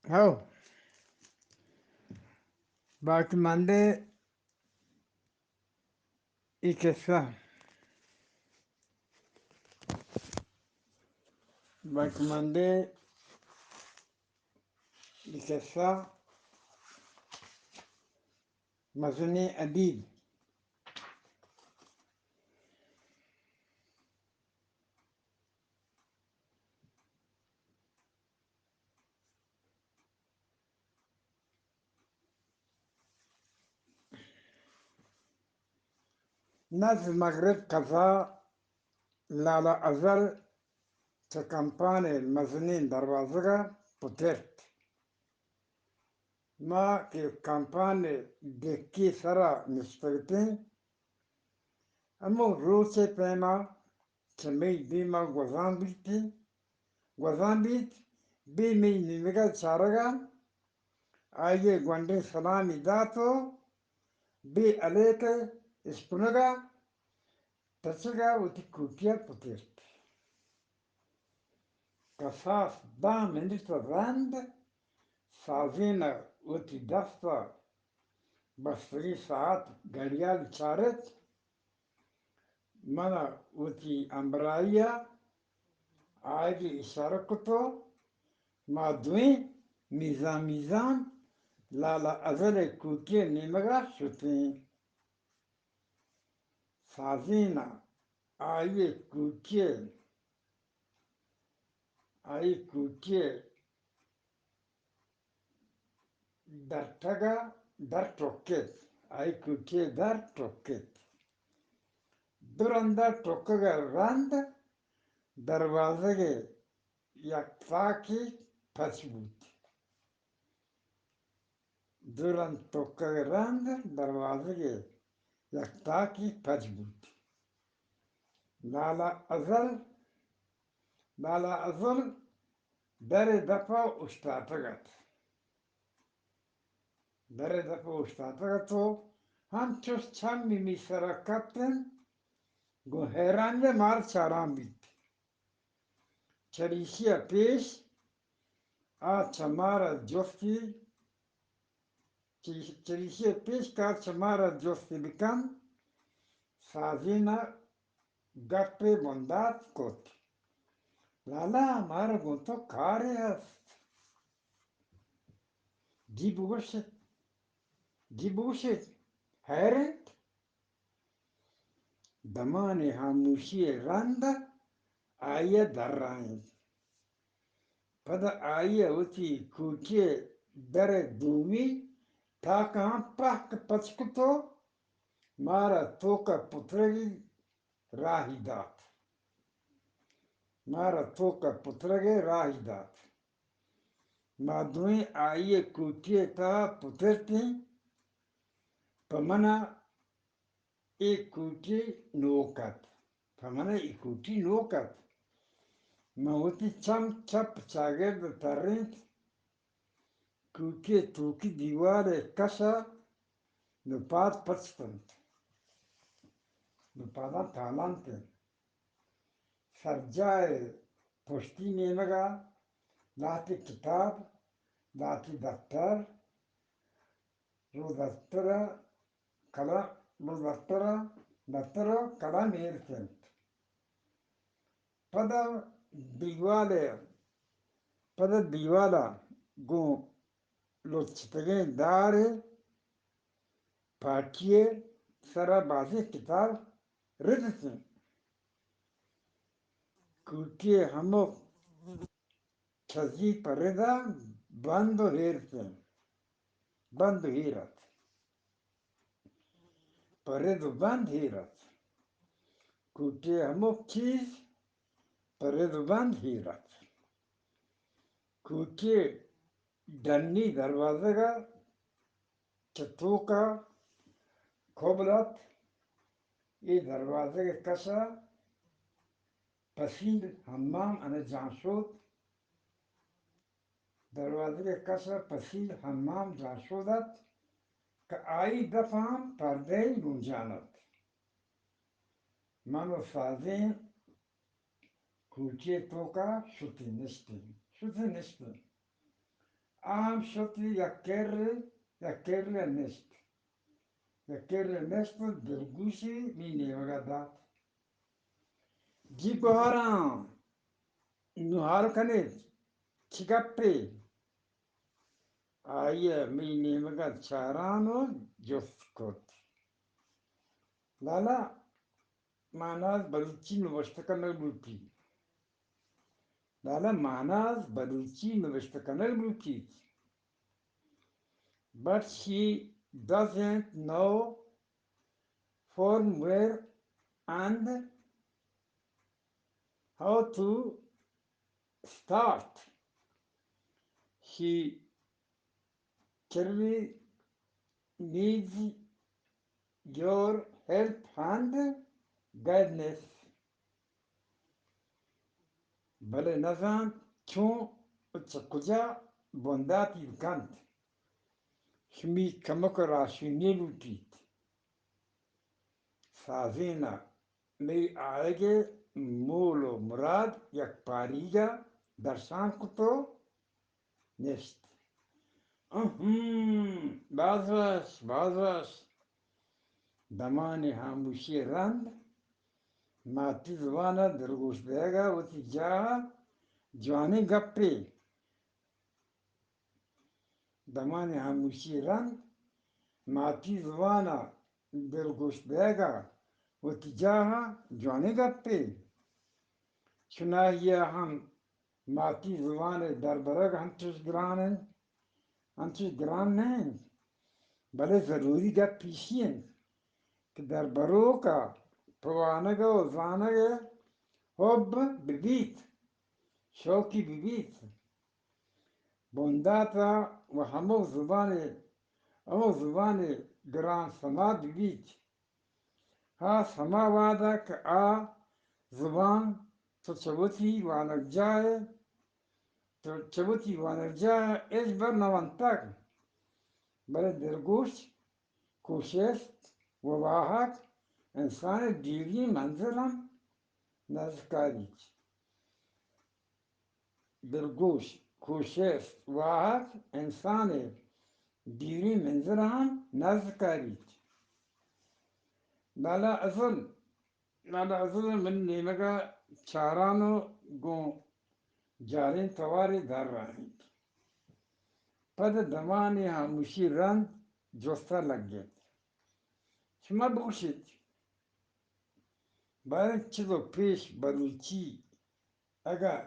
ہو، باقی مندے ای قصہ، باقی مندے ای قصہ مزنیں ادیب۔ نزّ مغرب قضا لالا ازل چہ کمپان ءِ مزنیں دروازگ ءَ پترت۔ ما کہ کمپان ءِ ڈیکی ءِ سرا نشتگ اتیں، ہمو روچ ءِ پیما چہ مئی دیما گوزان بیت، گوزان بیت، بے مئی نیمگا چارگا آئی ءَ گونڈیں سلامی دات و بے علیک ءَ اشکنگا تچگا وتی کوٹیا پترت۔ کساس دہ منٹ رند سازین ءَ وتی دست ءَ بستگیں ساعت گھڑیال چارت، من ءَ وتی ہمبراہی ءَ آئی ءَ اشارہ کت و ما دوئیں میزان میزان لالا ازل ءِ کوٹی ءِ نیمگ ءَ شتیں۔ سازین ءَ آئی ءِ کوٹی ءِ، آئی ءِ کوٹی ءِ درٹگ ءَ در ٹکت، آئی کوٹی ءِ در ٹکت۔ دو رند ءَ ٹکگ ءَ رند دروازگ ءِ یک تاکے پچ بوت۔ دو رند ٹکگ ءَ رند دروازگ ءِ یک تاکے پچ بوت۔ لالا ازل، لالا ازل در ءِ دپ ءَ اوشتاتگ ات۔ در ءِ دپ ءَ اوشتاتگ ات و ہنچوش چمی مئی سرا کپت انت، گوں حیرانی ءَ مارا چاران بیت۔ چریشی ءَ پیش آ چہ مارا جستی، چریشی ءَ پیش کہ آ چہ مارا جستی بکن، سازین ءَ گپے بندات کت۔ لالا، مارا گوں تو کارے است۔ جی بگوش، جی بگوش، حیر انت۔ دمانے ہاموشی ءِ رند آئی ءَ درائینت۔ پدا آئی ءَ وتی کوٹی ءِ در ءِ دومی تاک ءَ ہم پہک پچ کت و مارا توک ءَ پترگ ءِ راہی دات۔ مارا توک ءَ پترگ ءِ راہی دات۔ ما دوئیں آئی ءِ کوٹی ءِ تہا پترتیں۔ پہ من ءَ اے کوٹی نوک ات۔ پہ من ءَ اے کوٹی نوک ات۔ من وتی چم چپ چاگرد ءَ ترینت۔ کوٹی ءِ توکی دیوال ءِ کش ءَ نپاد پچ اتنت۔ نپاداں تالان اتنت۔ سرجاہ ءِ پشتی نیمگ ءَ لہتے کتاب، لہتے دپتر، رو دپتر ءَ کلم، رو دپتر ءَ دپتر و کلم ایر اتنت۔ پدا دیوال ءَ، پدا دیوال ءَ گوں لچتگیں دار ءِ پاٹی ءِ سرا بازیں کتاب رد اتنت۔ کوٹی ءِ ہمک چزی پہ رد ءَ بند و ہیر اتنت۔ بند و ہیر ات۔ پہ رد و بند ہیر ات۔ کوٹی ءِ ہمک چیز پہ رد و بند ہیر ات۔ کوٹی ءِ ڈنی دروازگ ءَ چہ توک ءَ کبل ات۔ اے دروازگ ءِ کش ءَ پسیل حمام انجان شت۔ دروازگ ءِ کش ءَ پسیل حمام جان شود ات کہ آئی دپ ءَ ہم پردہ ئے گونجان ات۔ من و سازین کوٹی ءِ توک ءَ شتیں نشتیں، شتیں نشتیں۔ آ ہم شت یک کرے، یک کرے نشت۔ یک کرے نشت و دلگوشی می نیمگا دات۔ جی گوہاراں، نوں ہال کنیت، چی گپے؟ آئی ء می نیمگا چاران و جست کت۔ لالا، ماناز بلوچی نوشتہ کنگ لوٹیت۔ لالا، ماناز بلوچی نوشتہ کنگ لوٹیت۔ But she doesn't know from where and how to start. She clearly needs your help and guidance. بلے نزانت چون و چہ کجا بنداتی بکنت۔ شمی کمک و راہشونی لوٹیت۔ سازین ء مئی آیگ ء مول و مراد یک پاریگ ء درشان کت و نشت۔ اہم، باز وش، باز وش۔ دمانے ہاموشی ء رند ماتی زبان ء دلگوش بیگ ء وتی جاہ ء جوانیں گپے۔ دمانے ہاموشی ء رند ماتی زبان ء دلگوش بیگ ء وتی جاہ ء جوانیں گپے۔ چنائی ء ہم ماتی زبان ء دربرگ انچوش گران انت، انچوش گران نہ انت، بلے ضروری گپ ایشی انت کہ دربروک ء پہ وانگ ء و زانگ ء حب بہ بیت، شوقی بہ بیت۔ بندات ء و ہمک زبان ء، ہمک زبان ء گران سما بہ بیت۔ ہاس ہما وہد ء کہ آ زبان تو چہ وتی وانگجاہ ء، تو چہ وتی وانگجاہ ء ہچبر نہ ونتگ، بلے دلگوش، کوشست و واہگ انسان ء دیریں منزل ہم نزکاریت۔ دلگوش، کوشست، واہگ انسان ء دیریں منزل ہم نزکاریت۔ لالا ازل، لالا ازل من نیمگ ء چاران و گوں جاریں توارے درائینت۔ پد دمانے ہاموشی رند جست ء لگت۔ شما بگوشیت، باریں چیز و پیش بلوچی اگاں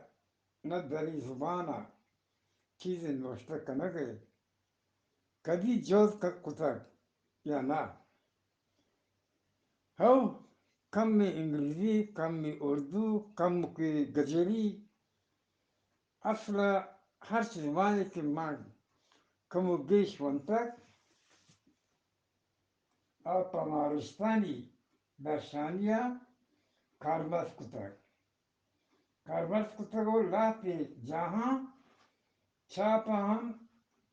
نہ دری زبان ء چیزے نوشتہ کنگ ء کدی جہد ک-، کتگ یا نہ؟ ہو، کمے انگریزی، کمے اردو، کمکے گجری، اصل ء ہرچ زبانے کہ من کم و گیش ونتگ، آ پہ مارشتانی درشانی ء کارمرز کتگ۔ کارمرز کتگ و لہتے جاہاں چاپ ء ہم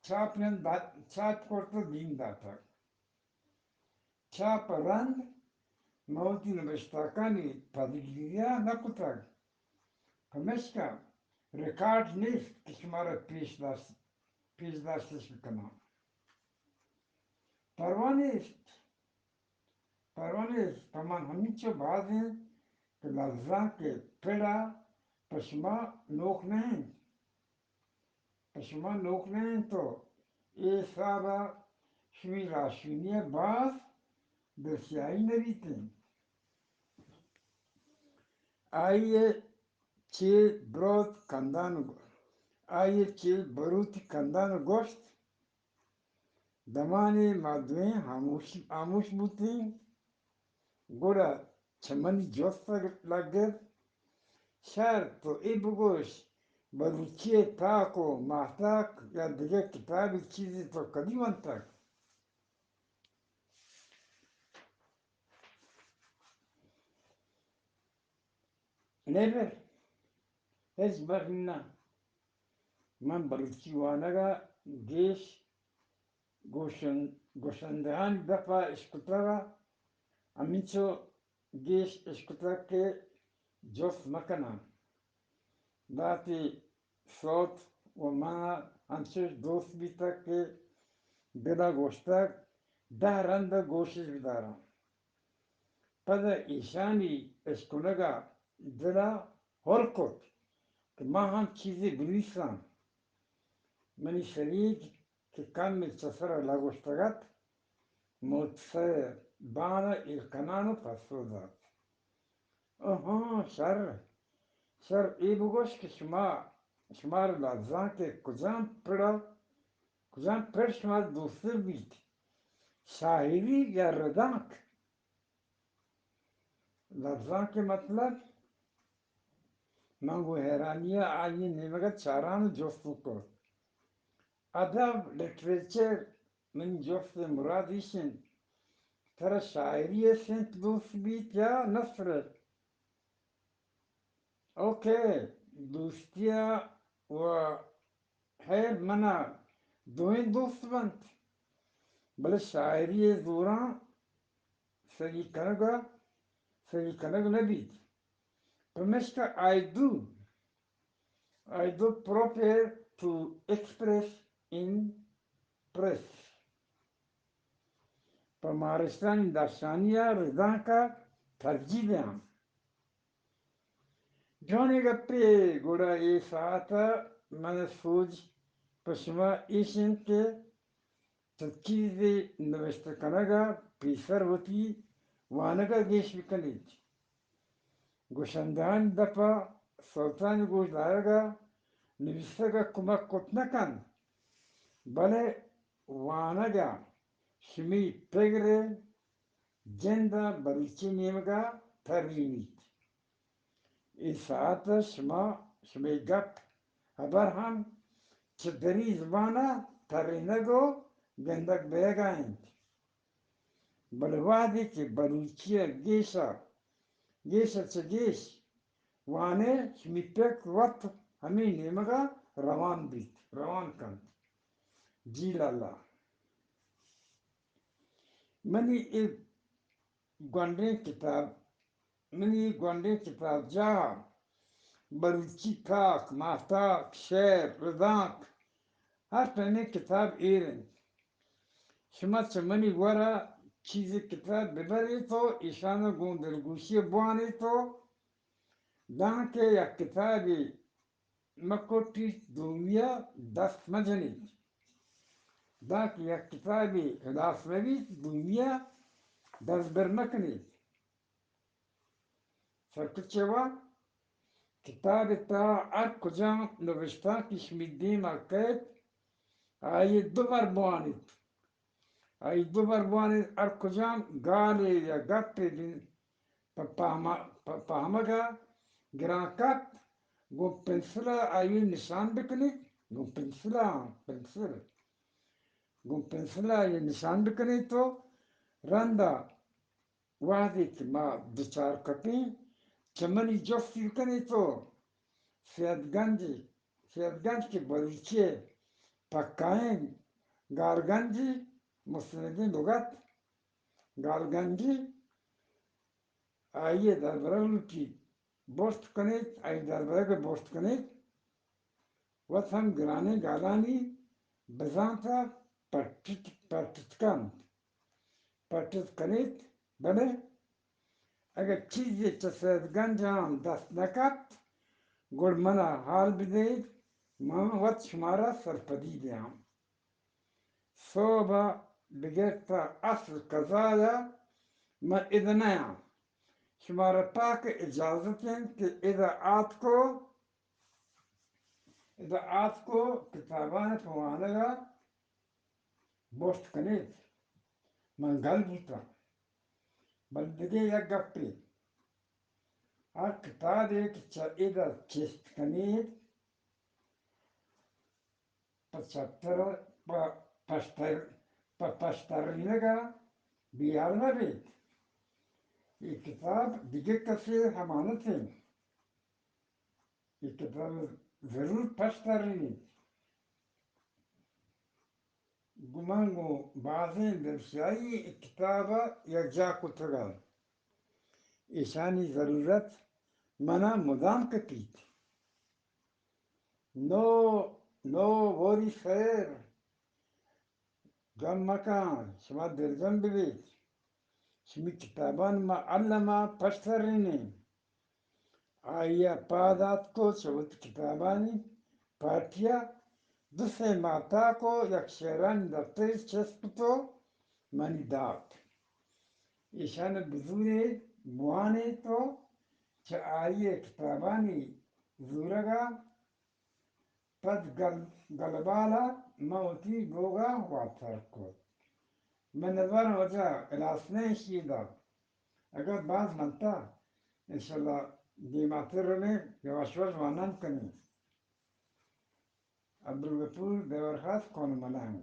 چاپ نند دات-، چاپ کرت و دیم داتگ۔ چاپ ء رند من وتی نبشتاکانی پدگیری ء نہ کتگ، پمیشکا ریکارڈ نیست کہ شمارا پیش داشت، پیش داشتش بکناں۔ پرواہ نیست، پرواہ نیست، پہ من ہمینچو باز انت کہ لبزانک ء پڑ ء پہ شما نوک نہ انت۔ پہ شما نوک نہ انت و اے حساب ء شمی راہشونی ء باز دلسیاہی نہ بیت انت۔ آئی ء چیل بروت کندان ء گو-، آئی ء چیل بروتی کندان ء گوشت، دمانے ما دوئیں ہاموش، ہاموش بوتیں، گڑا چہ منی جست ء لگت، شر تو اے بگوش، بلوچی ء تاک و ماہتاک یا دگہ کتابے چیزے تو کدی ونتگ؟ نیبر، ہچبر نہ۔ من بلوچی وانگ ء گیش گوشن-، گوشندہانی دپ ء اشکتگ ء ہمینچو گیش اشکتگ کہ جست مہ کناں۔ لہتے سوت و من انچوش دوست بیتگ کہ دل ءَ گوشتگ دہ رند ءَ گوشش بداراں۔ پدا ایشانی اشکنگ ءَ دل ءَ ہل کت کہ من ہم چیزے بنویساں۔ منی سلیج کہ کمے چہ سر ءَ لگوشتگ ات، موتسر بان ءَ ایر کنان ءَ پسو دات۔ آہاں، شر، شر، اے بگوش کہ شما، شمارا لبزانک ءِ کجام پڑ ءَ، کجام پڑ شمارا دوستر بیت؟ شاعری یا ردانک؟ لبزانک ءِ مطلب؟ من گوں حیرانی ءَ آئی ءِ نیمگ ءَ چاران ءُ جست کت۔ ادب، لٹریچر، منی جست ءِ مراد ایش انت، ترا شاعری ءِ صنف دوست بیت یا نثر ءِ؟ اوکے، دوستی ءَ و حیر من ءَ دوئیں دوست بنت، بلے شاعری ءِ زوراں سہی کنگ ءَ، سہی کنگ نہ بیت۔ پمیشکا I do، I do prefer to express in prose۔ پہ مارشتانی درشانی ءَ ردانک ءَ ترجیح دیاں۔ جوانیں گپے، گڑا اے ساعت ءَ من ءِ سوج پہ شما ایش انت کہ چہ چیزے نبشتہ کنگ ءَ پیسر وتی وانگ ءَ گیش بکنیت۔ گشندہانی دپ ءَ سوتانی گوش دارگ ءَ نبیسگ ءَ کمک کت نہ کنت، بلے وانگ ءَ شمی پگر ءِ جند ءَ بلوچی نیمگ ءَ ترینیت۔ اے ساعت ءَ شما، شمئے گپ ہبر ہم چہ دری زبان ءَ ترینگ ءُ گندگ بئیگ ءَ انت۔ بلے وہدے کہ بلوچی ءَ گیش ءَ، گیش ءَ چہ گیش وان ئے، شمی پکر وت ہمے نیمگ ءَ روان بیت، روان کنت۔ جی لالا، منی اے گونڈیں کتاب، منی گونڈیں کتابجاہ ءَ بلوچی تاک، ماہتاک، شعر، ردانک، ہر پیمیں کتاب ایر انت۔ شما چہ منی گور ءَ چیزے کتاب ببر ایت ءُ ایشان ءَ گوں دلگوشی ءَ بوان ایت ءُ دانکہ یک کتابے مہ کٹیت، دومی ءَ دست مہ جنیت۔ دانکہ یک کتابے ہلاس مہ بیت، دومی ءَ دست بر مہ کنیت۔ سرکچے وا، کتاب ءِ تہا ہر کجام نبشتانکے شمی دیم ءَ کئیت، آئی ءَ دو بر بوان ایت۔ آئی ءَ دو بر بوان ایت، ہر کجام گالے یا گپے بہ پہ پہما-، پہ پہمگ ءَ گران کپت، گوں پنسل ءَ آئی ءَ نشان بکنیت، گوں پنسل ءَ، پنسل، گوں پنسل ءَ آئی ءَ نشان بکنیت ءُ رند ءَ وہدے کہ ما دچار کپیں، چہ منی جست بکنیت ءُ سید گنج، سید گنج کہ بلوچی ءِ پکائیں گالگنجے، مستندیں لغت، گالگنجے، آئی ءِ دربرگ لوٹیت، بوشت کنیت، آئی ءِ دربرگ ءَ بوشت کنیت، وت ہم گرانیں گالانی بزانت ءَ پٹت، پٹت کنت، پٹت کنیت، بلے اگہ چیزے چہ سید گنج ءَ ہم دست نہ کپت، گڑا من ءَ ہال بدئیت، من وت شمارا سرپدی دیاں۔ سہب ءَ بگر تاں عصر قضا ءَ من ادا نیاں۔ شمارا پاک اجازت انت کہ ادا آتک ءُ، ادا آتک ءُ کتابانی پہ وانگ ءَ بوشت کنیت۔ من گل بوتاں۔ بلے دگہ یک گپے، ہر کتابے کہ چہ ادا چست کنیت، پہ چپتر، پہ پشتر، پہ پشترینگ ءَ بیال مہ بیت۔ اے کتاب دگہ کسے امانت انت۔ اے کتاب ضرور پشترینیت۔ گوں من گوں بازیں دلشاہی اے کتاب ءَ یکجاہ کتگ ءُ ایشانی ضرورت من ءَ مدام کپیت۔ نو نو وری خیر، گم مکن، شما درگم ببیت. شمی کتابان ما الما پشت ترینیں. آئی ءَ پاد آتک ءُ چہ وتی کتابانی پارٹی ءَ دو سے ماہ تاک ءُ یک شعرانی دپترے چست کت ءُ منی دات. ایشان ءَ بزورے بوانیت ءُ چہ آئی ءِ کتابانی زورگ ءَ پد گل-، گلبال ءَ من وتی لوگ ءَ واتر کت. من نزاناں واجہ ہلاس نہ ایشی ءَ دات. اگاں باز منتا، انشاءاللہ دیماتر رویں، یواش یواش وانان کنیں. عبدالغفور دیورخاص کون ملنگ.